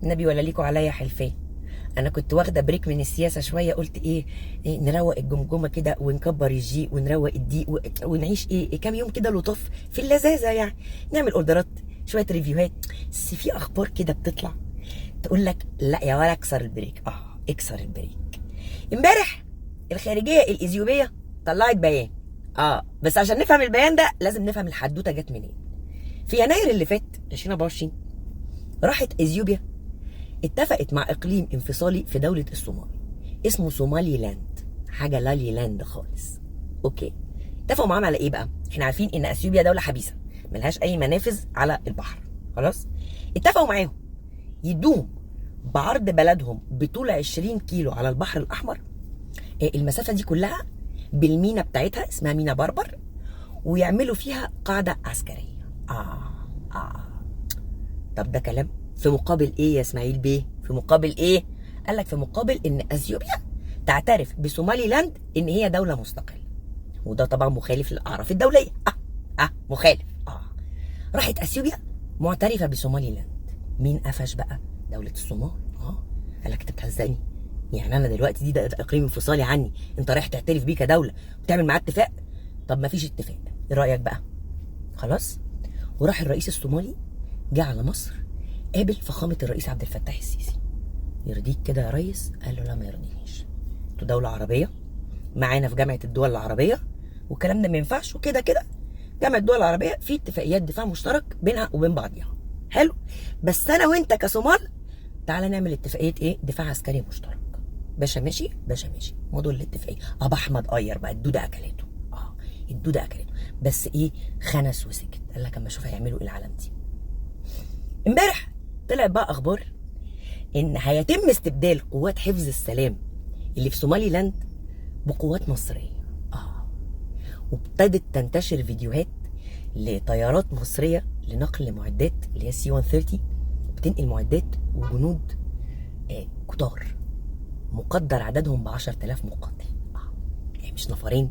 النبي ولا ليكوا عليا حلفان. انا كنت واخده break من السياسة شويه، قلت ايه، إيه نروق الجمجمة كده ونكبر ال G ونروق الدي ونعيش ايه كام يوم كده لطاف في اللذاذه، يعني نعمل اوردرات شوية ريفيوهات. بس في اخبار كده بتطلع تقول لك لا يا ولا اكسر ال break. اكسر ال break. امبارح الخارجية الاثيوبيه طلعت بيان، بس عشان نفهم البيان ده لازم نفهم الحدوتة جت منين. في يناير اللي فات 2024 راحت اثيوبيا اتفقت مع اقليم انفصالي في دولة الصومال اسمه سومالي لاند، حاجة لالي لاند خالص. okay، اتفقوا معاهم على ايه بقى؟ احنا عارفين ان اثيوبيا دولة حبيسة ملهاش اي منافذ على البحر، خلاص؟ اتفقوا معاهم يدوهم بعرض بلدهم بطول 20 كيلو على البحر الاحمر، المسافة دي كلها بالمينا بتاعتها اسمها مينا بربر، ويعملوا فيها قاعدة عسكرية. طب ده كلام في مقابل ايه يا اسماعيل بيه؟ في مقابل ايه؟ قال لك في مقابل ان اثيوبيا تعترف بسومالي لاند ان هي دولة مستقلة، وده طبعا مخالف للاعراف الدولية. مخالف. راحت اثيوبيا معترفة بسومالي لاند. مين قفش بقى؟ دولة الصومال. قال لك انت بتهزقني؟ يعني انا دلوقتي دي ده اقليم انفصالي عني، انت رايح تعترف بيه كدولة وتعمل معاه اتفاق؟ طب ما فيش اتفاق، ايه رأيك بقى؟ خلاص. وراح الرئيس الصومالي جه على مصر، قابل فخامة الرئيس عبد الفتاح السيسي. يرضيك كده يا ريس؟ قال له لا ما يرضينيش، انتوا دولة عربية معانا في جامعة الدول العربية والكلام ده ما ينفعش، وكده كده جامعة الدول العربية في اتفاقيات دفاع مشترك بينها وبين بعضيها. حلو، بس أنا وأنت كصومال تعالى نعمل اتفاقية إيه؟ دفاع عسكري مشترك. باشا ماشي، باشا ماشي. موضوع الاتفاقية أبا أحمد قير بقى، الدودة أكلته. الدودة أكلته، بس إيه؟ خنس وسكت، قال لك أما أشوف هيعملوا إيه العالم دي. امبارح طلعت بقى اخبار ان هيتم استبدال قوات حفظ السلام اللي في سومالي لاند بقوات مصرية. وابتدت تنتشر فيديوهات لطيارات مصرية لنقل معدات اللي هي C 130 بتنقل معدات وجنود كتار مقدر عددهم ب 10000 مقاتل. يعني مش نفرين،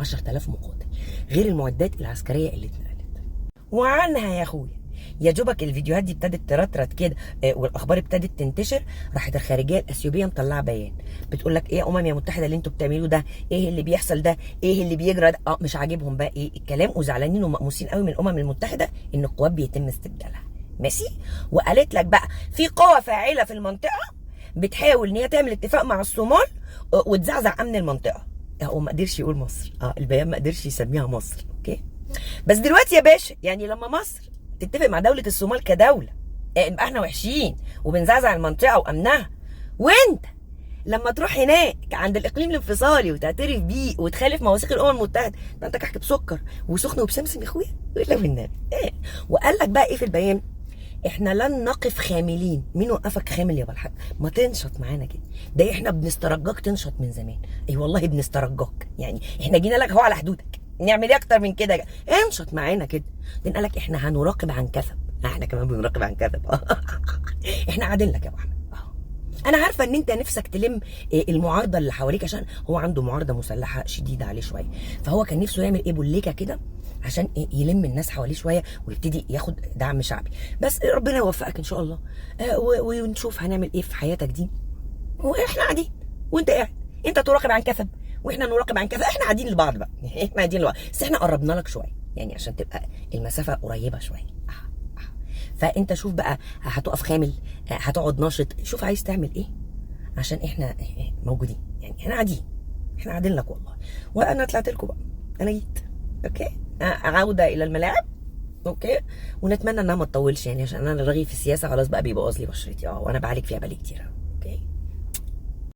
10000 مقاتل غير المعدات العسكرية اللي اتنقلت. وعنها يا اخويا يا دوبك الفيديوهات دي ابتدت ترترت كده، والاخبار ابتدت تنتشر. راحت الخارجية الاثيوبيه مطلعه بيان بتقول لك ايه يا امم يا متحدة اللي انتوا بتعملوه ده؟ ايه اللي بيحصل ده؟ ايه اللي بيجرى ده؟ مش عاجبهم بقى ايه الكلام، وزعلانين ومقموسين قوي من الامم المتحدة ان القوات بيتم استبدالها. ماشي. وقالت لك بقى في قوة فاعله في المنطقة بتحاول ان هي تعمل اتفاق مع الصومال وتزعزع امن المنطقة. هو ما قدرش يقول مصر، البيان ما قدرش يسميها مصر. okay، بس دلوقتي يا باشا يعني لما مصر تتفق مع دولة الصومال كدولة يبقى احنا وحشين وبنزعزع المنطقة وأمنها، وانت لما تروح هناك عند الإقليم الانفصالي وتعترف بيه وتخالف مواثيق الأمم المتحدة ده انت كحك بسكر وسخن وبسمسم يا اخويا ولا والنبي. وقال لك بقى ايه في البيان؟ احنا لن نقف خاملين. مين وقفك خامل يا بالحاج؟ ما تنشط معانا كده، ده احنا بنسترجاك تنشط من زمان. اي والله بنسترجاك، يعني احنا جينا لك اهو على حدودك، نعمل ايه اكتر من كده؟ انشط معانا كده. ده قال لك احنا هنراقب عن كثب. احنا كمان بنراقب عن كثب. احنا قاعدين لك يا ابو احمد. انا عارفه ان انت نفسك تلم المعارضة اللي حواليك، عشان هو عنده معارضة مسلحة شديدة عليه شوية، فهو كان نفسه يعمل ايه بوليكه كده عشان إيه؟ يلم الناس حواليه شوية ويبتدي ياخد دعم شعبي. بس ربنا يوفقك ان شاء الله، ونشوف هنعمل ايه في حياتك دي. واحنا قاعدين وانت قاعد، انت تراقب عن كثب واحنا نراقب عن كثب، احنا قاعدين لبعض بقى. احنا قاعدين لبعض، بس احنا قربنا لك شوية يعني عشان تبقى المسافة قريبه شوية. فانت شوف بقى، هتقف خامل، هتقعد ناشط، شوف عايز تعمل ايه، عشان احنا موجودين، يعني احنا قاعدين، احنا قاعدين لك والله. وانا طلعت لكم بقى، انا جيت. okay، عوده الى الملاعب. okay، ونتمنى انها ما تطولش يعني، عشان انا رغي في السياسة خلاص بقى بيبوظ لي بشرتي، وانا بعالج فيها بقالي كتير. okay.